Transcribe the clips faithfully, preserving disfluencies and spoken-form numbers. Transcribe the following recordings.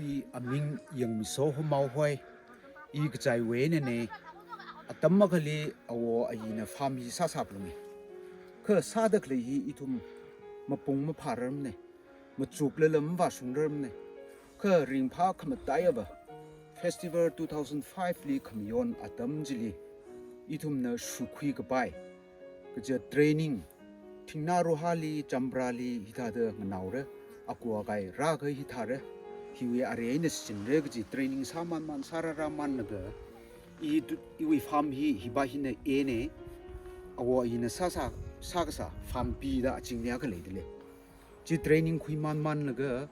I aming Yangmiso Homao hoi. I kachaiwui einana. Atam akhali awo ayina farm hi sāsāphalunga. Kha sāda khalei hi ithum mapung maphārarmana. Machuklala mavāshungrarmana. Kha ringphā khamataiya va, festival two thousand five li khamayon atam chili ithumna shukhui kapai kaja training, Thingna Ruhali, Champrali hithāda nganaora, akua kai rākahai hithāra. Hiwui arei eina shichinra kaji training sāmanman, sārāra manlaga, i tu, iwui farm hi, hiva hina eina, awo ayina sāsā, sākasā farm pida achingli akha leidalei. Chi training khuimanmanlaga,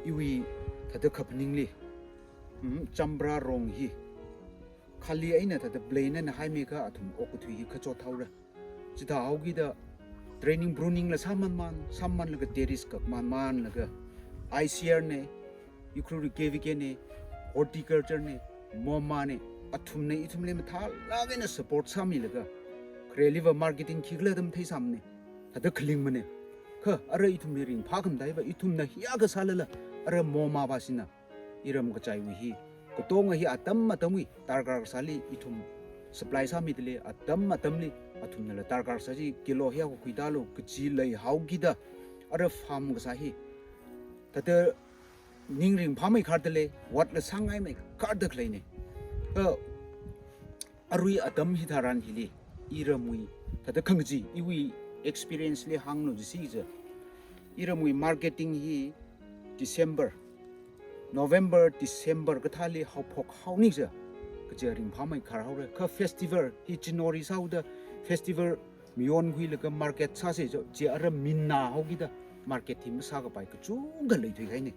iwui thāda kaphaningli, mm, Champra rong hi khali eina thāda plain eina haimikha athum okathui hi kachot haora. Chithāhaokida training, pruning la sāmanman, sāmanlaga terrace kakmanmanlaga, I C R na, Ukhrul K V K na, horticulture na, MoMA na, athumna ithumli mathālāk eina support sāmilaga, khareliva marketing khikhala tam theisāmana. Thāda khalingmana. Kha ara ithumli ringphā khamataiva, ithumna hiyākha sālala, ara MoMA vāshina iram kachaiwui hi, katonga hi atam atamwui darkar kasāli ithum supply sāmidalei, atam atamli athumnala darkar kasā chi kilo hiyākha khuitālu kaji leihaokida, ara farm kasā hi thāda ning ringphāmeikhardalei, vātla sāngaimeikharda khaleina. Kha arui atam hitharan hili iramwui, thāda khangachee, iwui experience li hānglu jisi kaja, iramwui marketing hi December, November, December kathāli haophok haoni kaja, kaja ringphāmeikhar haora. Kha festival hi January sāhaoda, festival mayonkhuilaga market sāsa kaja, chi ara minna haokida market hi masākapai kachungkha leithui kahaina.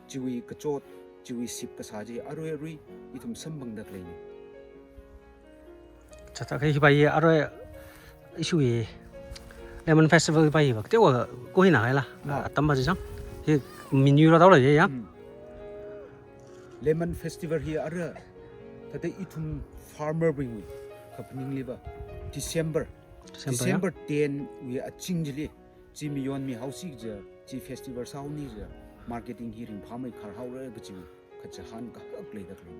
Chiwui kachot, chiwui sip kasā chi arui arui ithum samphangda khaleina. Chithākha hiva hi arui ishiwui Lemon Festival va hi va kateokha kohina kahaila. Ah. Atam va chi chang. Hi menu rātao leiya. Hmm. Lemon Festival hi ara thāda ithum farmer bingwui kaphaningliva December, December ya? December ten wui aching chili, chi mayonmi haosi kaja, chi festival sāhaoni kaja, marketing hi ringphāmeikhar haora kaji kachihān kahak leida khalei.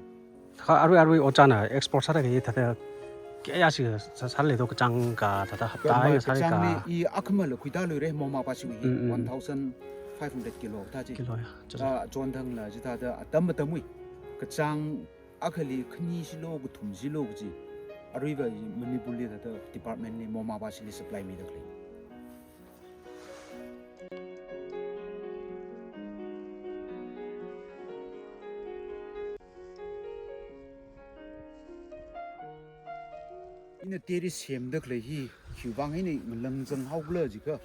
Kha arui arui ojāna export sāda khalei thāda kayāshi sā, sālei to, kachāng ka thāda hapta kayākha sālei kachāng ka. Ni i akhamala khuitā luira, MoMA vāshiwui hi, mm, mm, one thousand five hundred kilo thā chi. Kilo ya, chācha. Ah, chonthangla chithāda atam atamwui kachāng akhali khani shilo, kathum shilo kaji aruiva Manipurli thāda department li MoMA vāshili supply mida khalei. Ina terrace semda khalei hi, khiwuivang eina ngalāng zanghaokhala jiakha,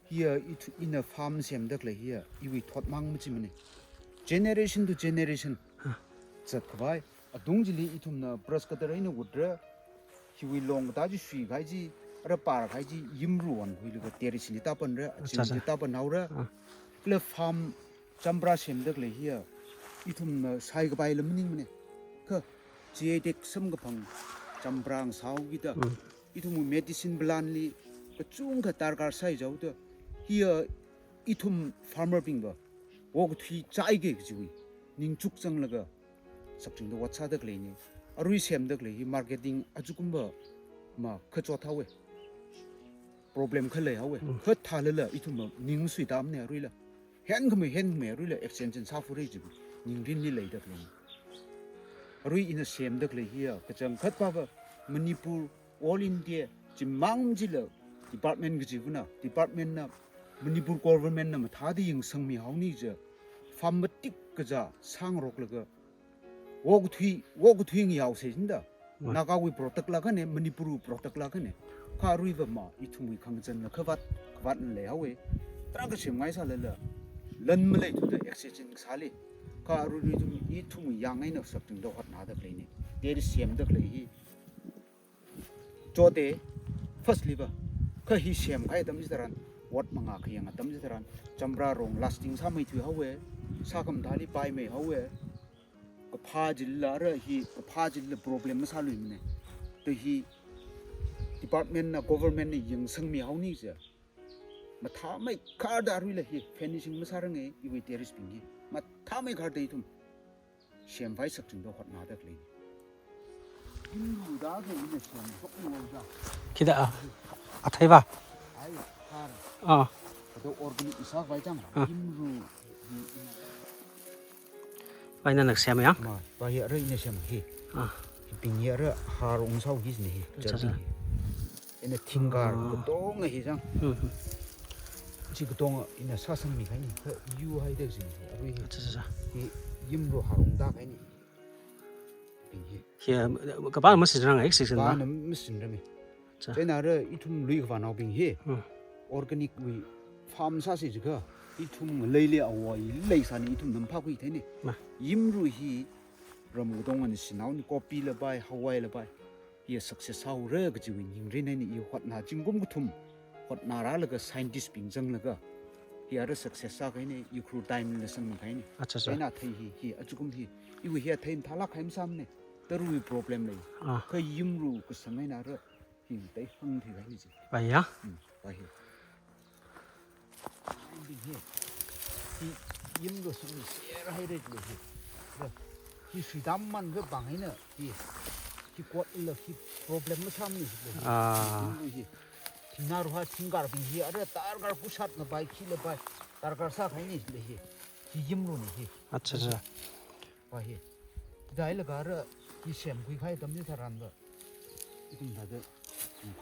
hiya ithu-, ina farm semda khalei hiya iwui thotmang machimana. Generation to generation. Huh. Zatkhavai, atung chili ithumna brush cutter eina utra, hiwui long katā chi shuikahai chi, ara pārkahai chi, yimru onkhuilaga terrace li tāpanra, aching, acha, acha, chi tāpanhaora. Ah. Kala farm Champra semda khalei hiya ithumna shaikapaila maningmana. Kha chi etek samkaphang Champra ngasāhaokida, mm, ithumwui medicine plant li kachungkha darkar sāi jihaoda, hiya ithum farmer bingva okathui chāike kajiwui ningchuk zanglaga sakchingda vātsāda khaleina. Arui semda khalei hi marketing achukumva makachot haowa. Problem khalei haowa. Mm. Kha thālala ithumva ning suitamna aruila. Henkhamei, henkhamei aruila extension sāfura jiakha ningrinli leida khaleina. Arui ina semda khalei hiya kachangkhat pava Manipur, All India, chimang chila department kaji vana, department na, Manipur government na mathāda yangsangmi haoni kaja, farm matik kazā sāngaroklaga, okathui, okathui ngayaosa jinda. Oi. Nagawui product lākana, Manipurwui product lākana. Kha aruiva ma, ithumwui khangazanla khavāt, khavātna leihaowa. Tarākha semngai sālala, lan maleithuda extension sāli. Kha arui ithum, ithumwui yang eina sakchingda hotnada khaleina. Terrace semda khalei hi chote, first liva. Kha hi semkahai atam chitharan, vāt mangā khayang atam chitharan, Champra rong lasting sāmeithui haowa, sākhamathāli paimei haowa. Kaphā chilila ara hi, kaphā chilila problem masāluimana. To hi department na, government na yangsangmi haoni kaja, Mathāmeikharda aruila hi finishing masārange, iwui terrace bing hi. Mathāmeikharda ithum sempai sakchingda hotnada khalei. Yimruda khalei ina semshokni wangda. Khida a, atheiva? Ai, har. Ah. Kato organic sākhavai chang. Ah. Yimru. Vai nana sema ya? Ma, va hi ara ina sema hi. Ah. Hibing hi ara har ungsao hi jine hi. Acha, acha. Ina thingkar, ah, katonga hi chang. Hmm, hmm. Chi katonga ina sāsangmi kahaini. Kha yu haida jine hi. Arui hi. Acha, acha, acha. Hi yimru har ungda kahaini. Bing hi. Hi, ah, kapā masinrang, eh, season ba? Kapāna masinrame. Cha. Chieina ara ithum lui khavānaobing hi. Hmm. Organic wui farm sāsi jiakha, ithum ngaleili awui leisāni ithum namphākhui theine. Ma. Yimru hi ram katongana sinaoni, copy lapai, hawai lapai. Hi success sāhaora kajiwui ningrin eina i hotna zingkum kathum hotnarālaga scientist bing zanglaga. Hi ara success sākahaine, Ukhrul Times la sangmi kahaine. Acha, acha. Chieina athei hi, hi achukum hi. Iwui hi athei mathālāk kahai masāmane. Tarawui problem lei. Ah. Kha yimru kasang eina ara hi tei hāngthei kahaini chi. Vai ya? Hmm, vai hi. Bing hi. Hi yimru sangmi serhaira le hi. Ra. Hi suidam man khavang eina hi. Hi kotla hi problem masāmane hi le hi. Ah. Yimru hi. Thingna ruha thingkarbing hi. Ara darkar pushat lapai, khi lapai. Darkar sākahaini le hi. Hi yimrune hi. Acha, acha. Va hi. Dai laga ara hi semkhui kahai atam chitharan va. Ithum thāda.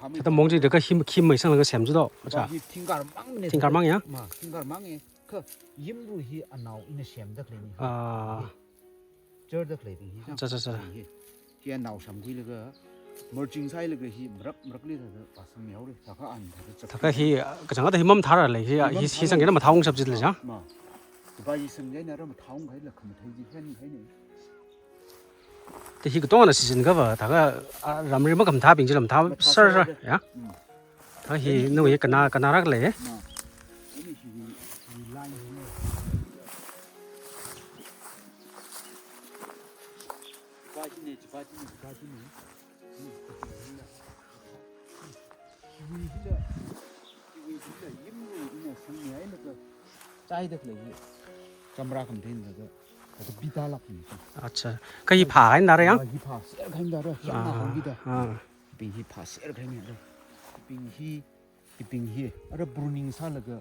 Phāmei. Thāda mong chi da kha him, him mei sanglaga sem chi do. Va acha. Hi thingkar mangmane. Thingkar mang ya? Ma, thingkar mange. Kha yimru hi anao ina semda khaleine. Ah. Hi. Churda khaleibing hi. Acha, acha, acha. Hi. Hi anao semkhuilaga, merging sāhailaga hi marak marakli thāda pāsangmihaore. Thākha an thāda chak. Thākha hi, ah, kachangkhatta hi mamathāra lei hi, ah, hi, hi mathāra. Hi sangkida mathāungshap jila chang. Ma. Chiva hi sangkahaina ara mathāung kahaila khamathei chi hen kahaine. Te hi katongana season kava, thākha, ah, ramri makhamathābing chila mathā, mathā sar sar, sar ya. Hmm. Thākha hi, ani nawui hi kana, kana rākhalei. Ma. Ani hi, hi line hi. Chiva chine, chiva chine, chiva chine. Hiwui hila, hiwui hila yimru ina sangmihailaga chaida khalei hi. Chamra khamathei laga, kato bita lāk ni. Acha. Kha hi phāhaina dara ya? Ah, hi phāser kahaina dara, yangna, ah, khangbida. Ah. Bing hi phāser kahaina dara. Bing hi, bing hi. Ara pruning sālaga,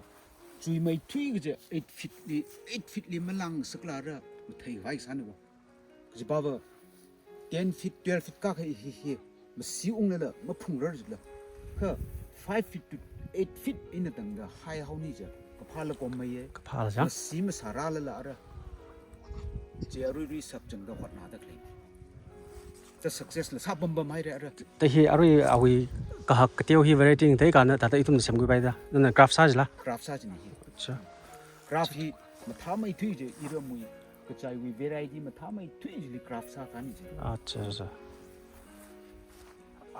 chuimeithui kaje eight feet li, eight feet li malāng sakla ara matheikhavai sāna va. Kajiva va ten feet, twelve feet kākahai hi hi, masi unglala maphungrar jila. Kha five feet to eight feet eina tangda haihaoni je, kaphāla kommeiye. Kaphāla chang? Masi masārālala ara. Chi aruirui sakchangda hotnada khalei. Chi success la sāpam pamhaire ara. Te hi arui awui kahak kateo hi variety ngateikha na thāda ithumna semkhuipaida. Nana craft sā jila? Craft sā jine hi. Acha. Craft hi mathāmeithui je iramwui kachaiwui variety mathāmeithui jili craft sākahai je. Acha, acha.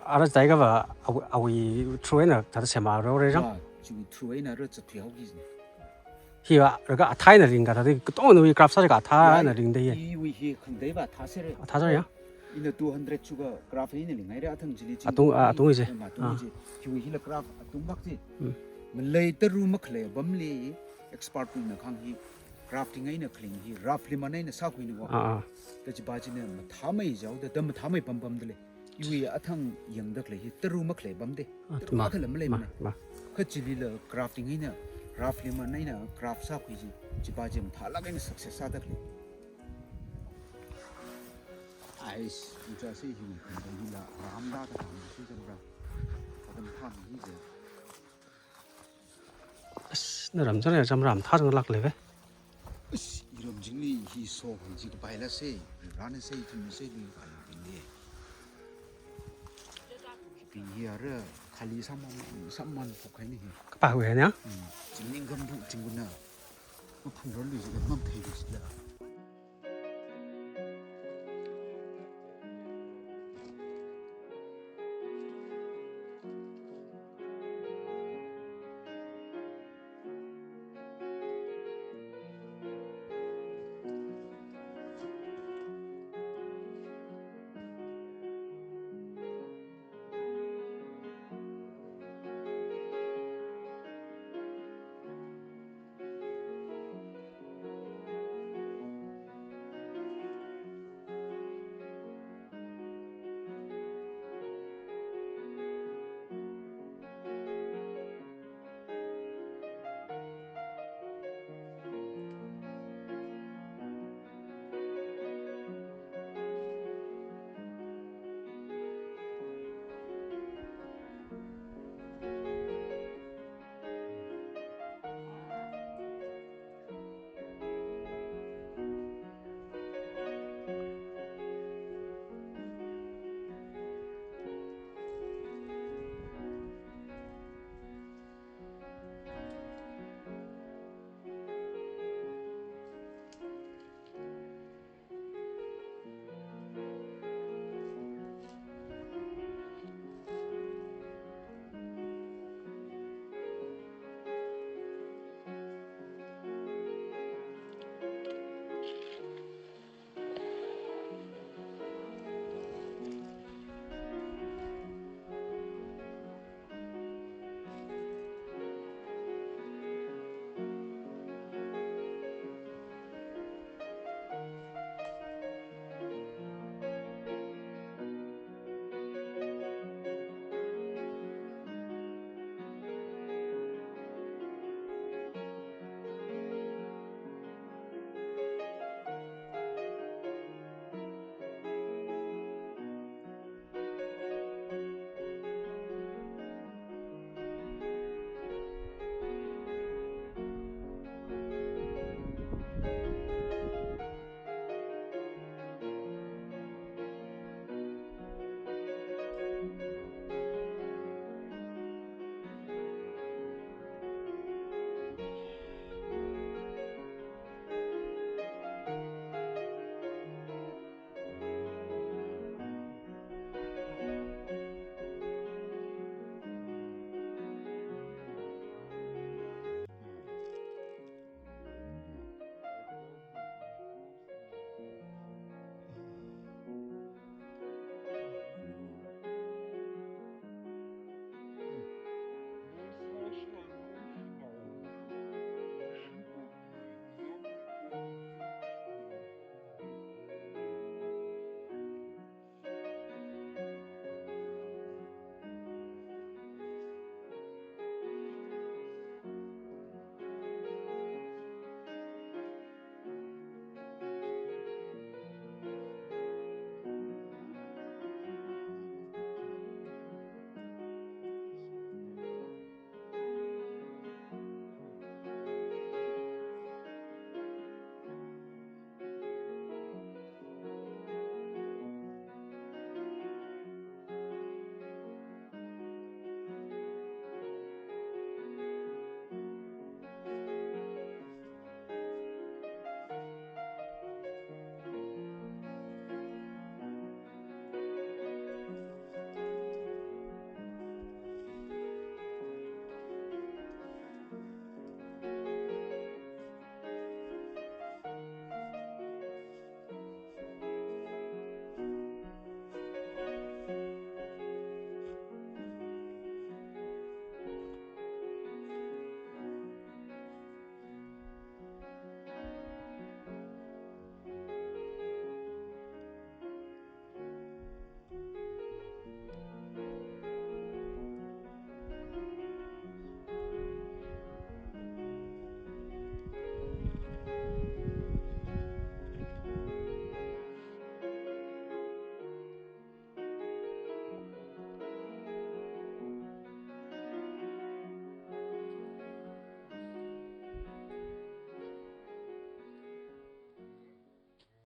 Ara chithākha va awui, awui through eina thāda semhaora chang? Ah, chiwui through eina ara zatthuihaoki jine. Hi va, laga athā eina ringkha thāda, katonga nawui craft sākha athā eina ringda ye. Iwui hi khangatei va athā sere. Athā sere ya? Ina two hundred chuka craft eina ringhaire athang chili chi. Atung, ah, atung chi. Ma, atung chi. Hiwui hila craft atung mak chi. Hmm. Malei tara makhalei apamli expert wui eina kahāng hi crafting eina khaling hi, rough limon eina sākhuina va. Ah, ah. Kajiva china mathāmei jaoda, da mathāmei pampamda lei. Iwui athang yangda khalei hi tara makhalei apamde. Ah, tara ma, makhalei maleimane. Ma, ma. Kha chilila crafting eina, rough limon eina craft sākhui chi, chiva chi mathālāk eina success sāda khalei. Ais, ujase hi, hila, ramda kathāda si chamra. Kathāda mathāmei hi je. As, na ramchara chamra mathāchanglāk leive. As, iram jingli hi so hi ji kapaila se, rana se, ithum se, lui kahaibingli. Bing hi ara, khali saman, saman phokhaini hi. Kapā hui ne? Hmm, jingning kambu, jingkuna. Maphungrarlui jila, mamtheilui jila.